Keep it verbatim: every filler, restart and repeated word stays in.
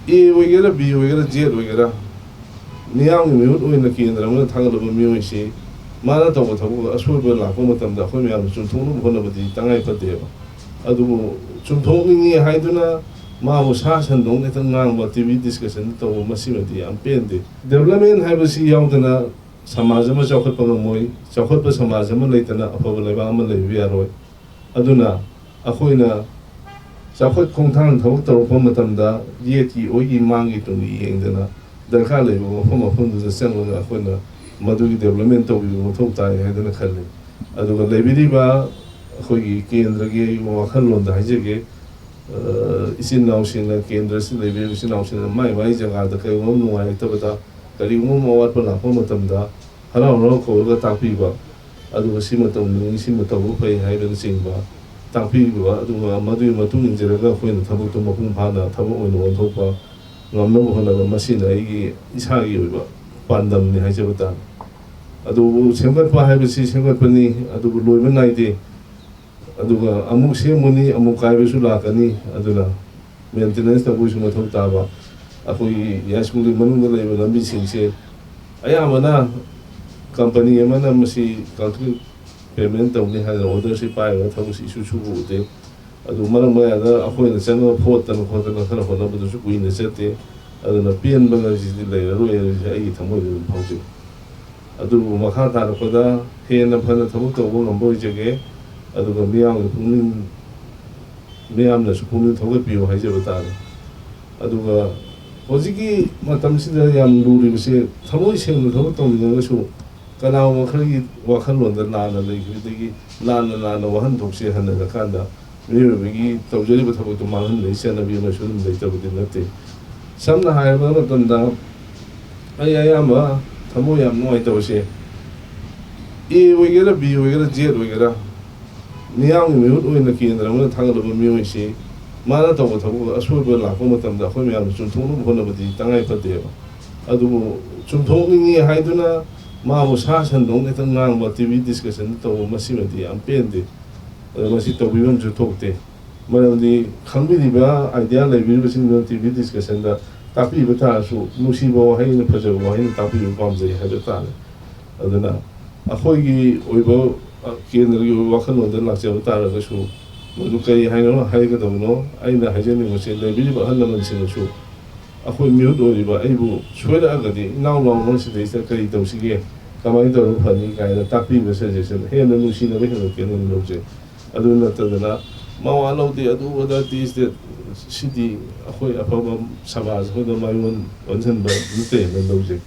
ꯑꯦ ꯑꯣꯏꯒꯦꯔꯥ, ꯕꯤ ꯑꯣꯏꯒꯦꯔꯥ, ꯖꯦꯠ ꯑꯣꯏꯒꯦꯔꯥ, ꯃꯤꯌꯥꯝꯒꯤ ꯃꯤꯍꯨꯠ ꯑꯣꯏꯅ ꯀꯦꯟꯗ꯭ꯔ ꯑꯃꯗ ꯊꯥꯒꯠꯂꯕ ꯃꯤꯑꯣꯏꯁꯤ ꯃꯥꯅ ꯇꯧꯕ ꯊꯕꯛ ꯑꯁꯣꯏꯕ ꯂꯥꯛꯄ ꯃꯇꯝꯗ ꯑꯩꯈꯣꯏ ꯃꯌꯥꯝꯅ ꯆꯨꯝꯊꯣꯛꯅꯕ ꯍꯣꯠꯅꯕꯗꯤ ꯇꯉꯥꯏ ꯐꯗꯦꯕ꯫ ꯑꯗꯨꯕꯨ ꯆꯨꯝꯊꯣꯛꯅꯤꯡꯉꯤ ꯍꯥꯏꯗꯨꯅ ꯃꯥꯕꯨ ꯁꯥ ꯁꯟꯗꯧꯅ ꯍꯦꯛꯇ ꯉꯥꯡꯕ, ꯇꯤ ꯚꯤ ꯗꯤꯁꯀꯁꯟ ꯇꯧꯕ, ꯃꯁꯤꯃꯗꯤ ꯌꯥꯝ ꯄꯦꯟꯗꯦ꯫ ꯗꯦꯕꯂꯞꯃꯦꯟ ꯍꯥꯏꯕꯁꯤ ꯌꯥꯎꯗꯅ ꯁꯃꯥꯖ ꯑꯃ ꯆꯥꯎꯈꯠꯄ ꯉꯝꯃꯣꯏ꯫ ꯆꯥꯎꯈꯠꯄ ꯁꯃꯥꯖ ꯑꯃ ꯂꯩꯇꯅ ꯑꯐꯕ ꯂꯩꯕꯥꯛ ꯑꯃ ꯂꯩꯕ ꯌꯥꯔꯣꯏ꯫ ꯑꯗꯨꯅ ꯑꯩꯈꯣꯏꯅ ꯆꯥꯎꯈꯠ ꯈꯣꯡꯊꯥꯡ ꯊꯕꯛ ꯇꯧꯔꯛꯄ ꯃꯇꯝꯗ ꯌꯦꯠꯀꯤ ꯑꯣꯏꯒꯤ ꯃꯥꯡꯒꯤ ꯇꯨꯡꯒꯤ ꯌꯦꯡꯗꯅ ꯗꯔꯀꯥꯔ ꯂꯩꯕ ꯃꯐꯝ ꯃꯐꯝꯗꯨꯗ ꯆꯪꯂꯒ ꯑꯩꯈꯣꯏꯅ ꯃꯗꯨꯒꯤ ꯗꯦꯕꯂꯞꯃꯦꯟ ꯇꯧꯕꯤꯕ ꯃꯊꯧ ꯇꯥꯏ ꯍꯥꯏꯗꯅ ꯈꯜꯂꯤ꯫ ꯑꯗꯨꯒ ꯂꯩꯕꯤꯔꯤꯕ ꯑꯩꯈꯣꯏꯒꯤ ꯀꯦꯟꯗ꯭ꯔꯒꯤ ꯋꯥꯈꯜꯂꯣꯟꯗ ꯍꯥꯏꯖꯒꯦ, ꯑ, ꯏꯆꯤꯟ ꯏꯅꯥꯎꯁꯤꯡꯅ, ꯀꯦꯟꯗ꯭ꯔꯁꯤꯗ ꯂꯩꯕꯤꯔꯤꯕ ꯏꯆꯤꯟ ꯏꯅꯥꯎꯁꯤꯡꯅ ꯃꯥꯏ ꯃꯥꯏ ꯖꯒꯥꯗ ꯀꯔꯤꯒꯨꯝꯕ ꯅꯨꯡꯉꯥꯏꯔꯛꯇꯕꯗ, ꯀꯔꯤꯒꯨꯝꯕ ꯑꯋꯥꯠꯄ ꯂꯥꯛꯄ ꯃꯇꯝꯗ ꯍꯔꯥꯎ ꯍꯔꯥꯎ ꯀꯧꯔꯒ ꯇꯥꯛꯄꯤꯕ, ꯑꯗꯨꯒ ꯁꯤꯃ ꯇꯧꯅꯤꯡꯉꯤ, ꯁꯤꯃ ꯇꯧꯕ ꯐꯩ ꯍꯥꯏꯕꯅꯆꯤꯡꯕ ꯇꯥꯛꯄꯤꯕ, ꯑꯗꯨꯒ ꯃꯗꯨꯒꯤ ꯃꯇꯨꯡ ꯏꯟꯖꯔꯒ ꯑꯩꯈꯣꯏꯅ ꯊꯕꯛꯇꯨ ꯃꯄꯨꯡ ꯐꯥꯅ ꯊꯕꯛ ꯑꯣꯏꯅ ꯑꯣꯟꯊꯣꯛꯄ ꯉꯝꯅꯕ ꯍꯣꯠꯅꯕ, ꯃꯁꯤꯅ ꯑꯩꯒꯤ ꯏꯁꯥꯒꯤ ꯑꯣꯏꯕ ꯄꯥꯟꯗꯝꯅꯤ ꯍꯥꯏꯖꯕ ꯇꯥꯔꯦ꯫ ꯑꯗꯨꯕꯨ ꯁꯦꯝꯒꯠꯄ ꯍꯥꯏꯕꯁꯤ ꯁꯦꯝꯒꯠꯄꯅꯤ, ꯑꯗꯨꯕꯨ ꯂꯣꯏꯕ ꯅꯥꯏꯗꯦ꯫ ꯑꯗꯨꯒ ꯑꯃꯨꯛ ꯁꯦꯝꯒꯅꯤ, ꯑꯃꯨꯛ ꯀꯥꯏꯕꯁꯨ ꯂꯥꯛꯀꯅꯤ꯫ ꯑꯗꯨꯅ ꯃꯦꯟꯇꯦꯅꯦꯟꯁ ꯇꯧꯕꯒꯤꯁꯨ ꯃꯊꯧ ꯇꯥꯕ꯫ ꯑꯩꯈꯣꯏꯒꯤ ꯌꯥꯏꯁ꯭ꯀꯨꯜꯒꯤ ꯃꯅꯨꯡꯗ ꯂꯩꯕ ꯂꯝꯕꯤꯁꯤꯡꯁꯦ ꯑꯌꯥꯝꯕꯅ ꯀꯝꯄꯅꯤ ꯑꯃꯅ ꯃꯁꯤ ꯀꯟꯇ꯭ꯔꯤꯛ ꯄꯦꯃꯦꯟ ꯇꯧꯅꯤ ꯍꯥꯏꯗꯅ ꯑꯣꯔꯗꯔꯁꯤ ꯄꯥꯏꯔꯒ ꯊꯕꯛꯁꯤ ꯏꯁꯨ ꯁꯨꯕ ꯎꯗꯦ꯫ ꯑꯗꯨ ꯃꯔꯛ ꯃꯌꯥꯗ ꯑꯩꯈꯣꯏꯅ ꯆꯪꯉꯒ ꯐꯣꯠꯇꯅ ꯈꯣꯠꯇꯅ ꯈꯔ ꯍꯣꯠꯅꯕꯗꯨꯁꯨ ꯀꯨꯏꯅ ꯆꯠꯇꯦ꯫ ꯑꯗꯨꯅ ꯄꯦꯟꯕ ꯍꯥꯏꯁꯤꯗꯤ ꯂꯩꯔꯔꯣꯏ ꯍꯥꯏꯕꯁꯤ ꯑꯩꯒꯤ ꯊꯃꯣꯏꯗ ꯑꯗꯨꯝ ꯐꯥꯎꯖꯩ꯫ ꯑꯗꯨꯕꯨ ꯃꯈꯥ ꯇꯥꯔꯛꯄꯗ ꯍꯦꯟꯅ ꯐꯅ ꯊꯕꯛ ꯇꯧꯕ ꯉꯝꯕ ꯑꯣꯏꯖꯒꯦ꯫ ꯑꯗꯨꯒ ꯃꯤꯌꯥꯝꯒꯤ ꯄꯨꯛꯅꯤꯡ, ꯃꯤꯌꯥꯝꯅꯁꯨ ꯄꯨꯛꯅꯤꯡ ꯊꯧꯒꯠꯄꯤꯌꯨ ꯍꯥꯏꯖꯕ ꯇꯥꯔꯦ꯫ ꯑꯗꯨꯒ ꯍꯧꯖꯤꯛꯀꯤ ꯃꯇꯝꯁꯤꯗ ꯌꯥꯝ ꯂꯨꯔꯤꯕꯁꯤ, ꯊꯃꯣꯏ ꯁꯦꯡꯅ ꯊꯕꯛ ꯇꯧꯅꯤꯡꯉꯒꯁꯨ ꯀꯅꯥꯒꯨꯝꯕ ꯈꯔꯒꯤ ꯋꯥꯈꯜꯂꯣꯟꯗ ꯂꯥꯟꯅ ꯂꯩꯈꯤꯕꯗꯒꯤ ꯂꯥꯟꯅ ꯂꯥꯟꯅ ꯋꯥꯍꯟꯊꯣꯛꯁꯦ ꯍꯟꯅꯔꯀꯥꯟꯗ ꯃꯤꯑꯣꯏꯕꯒꯤ ꯇꯧꯖꯔꯤꯕ ꯊꯕꯛꯇꯨ ꯃꯥꯡꯍꯟꯕꯒꯤ ꯆꯠꯅꯕꯤ ꯑꯃꯁꯨ ꯑꯗꯨꯝ ꯂꯩꯇꯕꯗꯤ ꯅꯠꯇꯦ꯫ ꯁꯝꯅ ꯍꯥꯏꯔꯕ ꯃꯇꯝꯗ, ꯑꯩ ꯑꯌꯥꯝꯕ ꯊꯃꯣꯏ ꯌꯥꯝ ꯅꯨꯡꯉꯥꯏꯇꯕꯁꯦ, ꯑꯦ ꯑꯣꯏꯒꯦꯔꯥ, ꯕꯤ ꯑꯣꯏꯒꯦꯔꯥ, ꯖꯦꯠ ꯑꯣꯏꯒꯦꯔꯥ, ꯃꯤꯌꯥꯝꯒꯤ ꯃꯤꯍꯨꯠ ꯑꯣꯏꯅ ꯀꯦꯟꯗ꯭ꯔ ꯑꯃꯗ ꯊꯥꯒꯠꯂꯕ ꯃꯤꯑꯣꯏꯁꯤ ꯃꯥꯅ ꯇꯧꯕ ꯊꯕꯛ ꯑꯁꯣꯏꯕ ꯂꯥꯛꯄ ꯃꯇꯝꯗ ꯑꯩꯈꯣꯏ ꯃꯌꯥꯝꯅ ꯆꯨꯝꯊꯣꯛꯅꯕ ꯍꯣꯠꯅꯕꯗꯤ ꯇꯉꯥꯏ ꯐꯗꯦꯕ꯫ ꯑꯗꯨꯕꯨ ꯆꯨꯝꯊꯣꯛꯅꯤꯡꯉꯤ ꯍꯥꯏꯗꯨꯅ ꯃꯥꯕꯨ ꯁꯥ ꯁꯟꯗꯧꯅ ꯍꯦꯛꯇ ꯉꯥꯡꯕ, ꯇꯤ ꯚꯤ ꯗꯤꯁꯀꯁꯟ ꯇꯧꯕ, ꯃꯁꯤꯃꯗꯤ ꯌꯥꯝ ꯄꯦꯟꯗꯦ꯫ ꯑꯗꯣ ꯃꯁꯤ ꯇꯧꯕꯤꯐꯝꯁꯨ ꯊꯣꯛꯇꯦ꯫ ꯃꯔꯝꯗꯤ ꯈꯪꯕꯤꯔꯤꯕ, ꯑꯥꯏꯗꯤꯌꯥ ꯂꯩꯕꯤꯔꯤꯕꯁꯤꯡꯗꯨꯅ ꯇꯤ ꯚꯤ ꯗꯤꯁꯀꯁꯟꯗ ꯇꯥꯛꯄꯤꯕ ꯇꯥꯔꯁꯨ, ꯅꯨꯡꯁꯤꯕ ꯋꯥꯍꯩꯅ, ꯐꯖꯕ ꯋꯥꯍꯩꯅ ꯇꯥꯛꯄꯤꯕ ꯄꯥꯝꯖꯩ ꯍꯥꯏꯕ ꯇꯥꯔꯦ꯫ ꯑꯗꯨꯅ ꯑꯩꯈꯣꯏꯒꯤ ꯑꯣꯏꯕ, ꯑ, ꯀꯦꯟꯗ꯭ꯔꯒꯤ ꯑꯣꯏꯕ ꯋꯥꯈꯜꯂꯣꯟꯗ ꯂꯥꯛꯆꯕ ꯇꯥꯔꯒꯁꯨ, ꯃꯗꯨ ꯀꯔꯤ ꯍꯥꯏꯅꯣ, ꯍꯥꯏꯒꯗꯕꯅꯣ, ꯑꯩꯅ ꯍꯥꯏꯖꯅꯤꯡꯕꯁꯦ, ꯂꯩꯕꯤꯔꯤꯕ ꯑꯍꯜ ꯂꯃꯟꯁꯤꯡꯅꯁꯨ ꯑꯩꯈꯣꯏ ꯃꯤꯍꯨꯠ ꯑꯣꯏꯔꯤꯕ ꯑꯩꯕꯨ ꯁꯣꯏꯔꯛꯑꯒꯗꯤ, "ꯏꯅꯥꯎ ꯂꯥꯎꯅ ꯁꯤꯗꯩꯁꯤꯗ ꯀꯔꯤ ꯇꯧꯁꯤꯒꯦ, ꯀꯃꯥꯏꯅ ꯇꯧꯔꯒ ꯐꯅꯤ?" ꯀꯥꯏꯅ ꯇꯥꯛꯄꯤꯕ ꯁꯖꯦꯁꯟ ꯍꯦꯟꯅ ꯅꯨꯡꯁꯤꯅꯕ ꯍꯦꯜꯂꯛꯀꯦꯅ ꯂꯧꯖꯩ꯫ ꯑꯗꯨ ꯅꯠꯇꯗꯅ, "ꯃꯋꯥ ꯂꯧꯗꯦ, ꯑꯗꯨ ꯑꯗꯥ, ꯇꯤꯁ ꯗꯦꯠ", ꯁꯤꯗꯤ ꯑꯩꯈꯣꯏ ꯑꯐꯕ ꯁꯃꯥꯖ ꯑꯃꯗ ꯃꯥꯏꯑꯣꯟ ꯑꯣꯟꯁꯤꯟꯕ ꯅꯠꯇꯦꯅ ꯂꯧꯖꯩ꯫